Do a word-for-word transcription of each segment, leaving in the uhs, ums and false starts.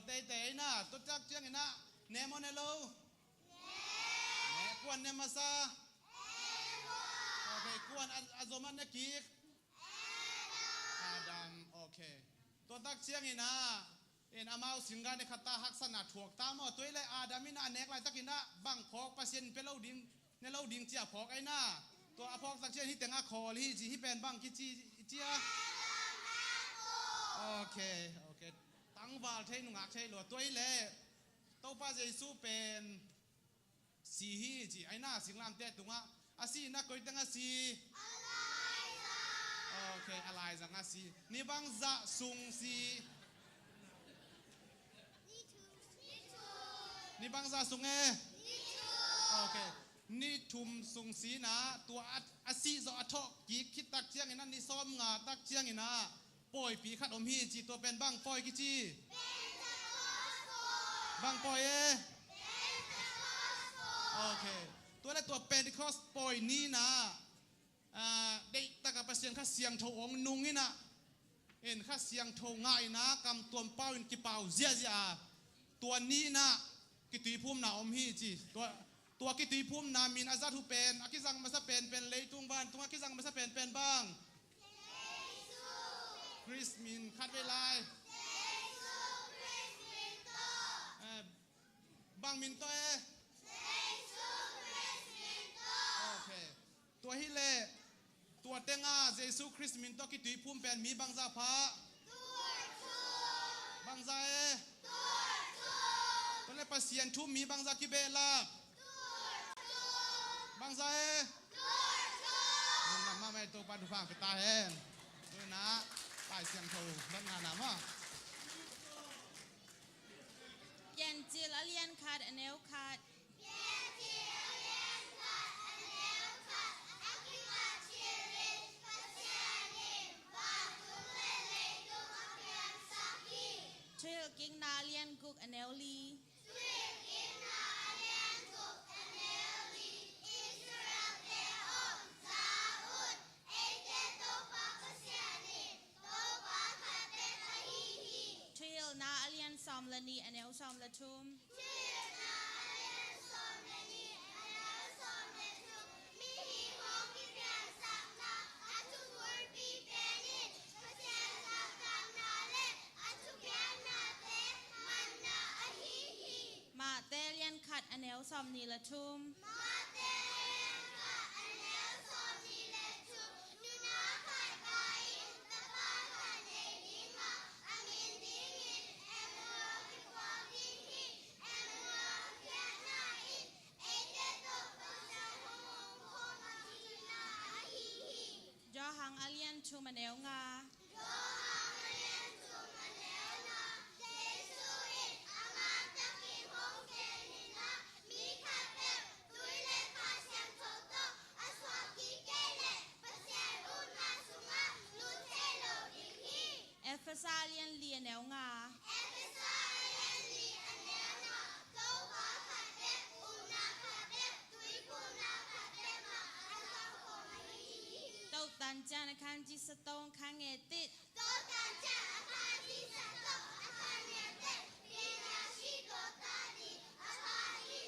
Teitei na, tua tak ciangin ah, ne maw ne lo? Ne. Kuan ne masa? Okay, kuan a, a zom a ne kik? Adam, okay. Tua tak ciangin ah, in amau singgah ne khat ta haksatna thuak ta maw? Tua hi leh Adam in ah a nek laitakin ah bang phawk, Pasian in pia lo ding, ne lo ding ci a phawk ai na. Tua a phawk tak ciang hih teng a khawl hi ci, hih pen bang kici i ci a? Okay, okay. Tangval thei nungak thei lua. Tua hi leh Topa Jesu pen si hi ci ai na, singlamteh tungah. A si na koi teng a si? Okay, a laizang a si. Ni bangzah sung si? Ni bangzah sung e? Okay. Ni thum sung si na, tua a, a si zawh a thawh kik khit tak ciangin ah, ni sawm nga tak ciangin ah pawipi khat om hi ci, tua pen bang pawi kici? Bang pawi e? Okay. Tua leh tua Pentecost pawi ni na, ah, deihtak a Pasian Kha Siangtho hong nung in ah, in Kha Siangtho ngah in ah kam tuam pau in kipau ziahziah a, tua ni na kituiphumna om hi ci. Tua, tua kituiphumna min a zat uh pen, a kizang masa penpen, leitung vantung a kizang masa penpen bang? Khrist min khat vei lai. Eh, bang min tawh e? Okay. Tua hi leh, tua teng a Jesu Khrist min tawh kituiphum pen mi bangzah pha? Bangzah e? Tua leh Pasian thu mi bangzah kibehlap? Bangzah e? Nang mahmah e, Topa thupha pia ta hen. Tua na, Lai Siangtho dan ngana mah. Piancil a lian khat a neu khat. Piancil a lian khat a neu khat. A kimat cil in Pasian in vantung leh leitung a piangsak hi. Thuhilhkikna a lian guk a neu li. Thuhilhkikna a lian guk a neu li. Israelte aw, za un, eite Topa Pasian in Topa khat bek ahi hi. Thuhilhna a lian sawm le nih a neu sawm le thum. Thuhilhna a lian sawm le nih a neu sawm le thum. Mihing hong kipiansakna a thubulpi pen in Pasian taktakna leh a thupiaknate manna ahi hi. Mate a lian khat a neu sawm nih le thum. Mate a lian khat a neu sawm nih le thum. Nunau khat va in tapa khat nei ding a, a min dingin Emmanuel kiphuak ding hi. Emmanuel thupiakna in eite tawh Pasian hong om khawm a cihna ahi hi. Johan a lian thum a neu nga. Johan a lian thum a neu nga. Jesu in a man takin hong gen in ah, mi khat peuh tui leh Kha Siangtho tawh a suak kik kei leh Pasian upna sungah lut thei lo ding hi. Efesa a lian li a neu nga. Efesa a lian li a neu nga. Topa khat bek, upna khat bek, tuiphumna khat bek mah a zangkhawm ahi hi. Totan ciang a khan cisa tong khan nge tit. Totan ciang a khan cisa tong a khan nge tit. Pina shi tota di a khan hi.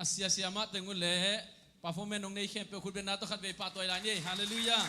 Sia sia mah teng uh leh performance hong nei khempeuh khutbetna tawh khatvei pahtawi lai ni ei. Halleluiah.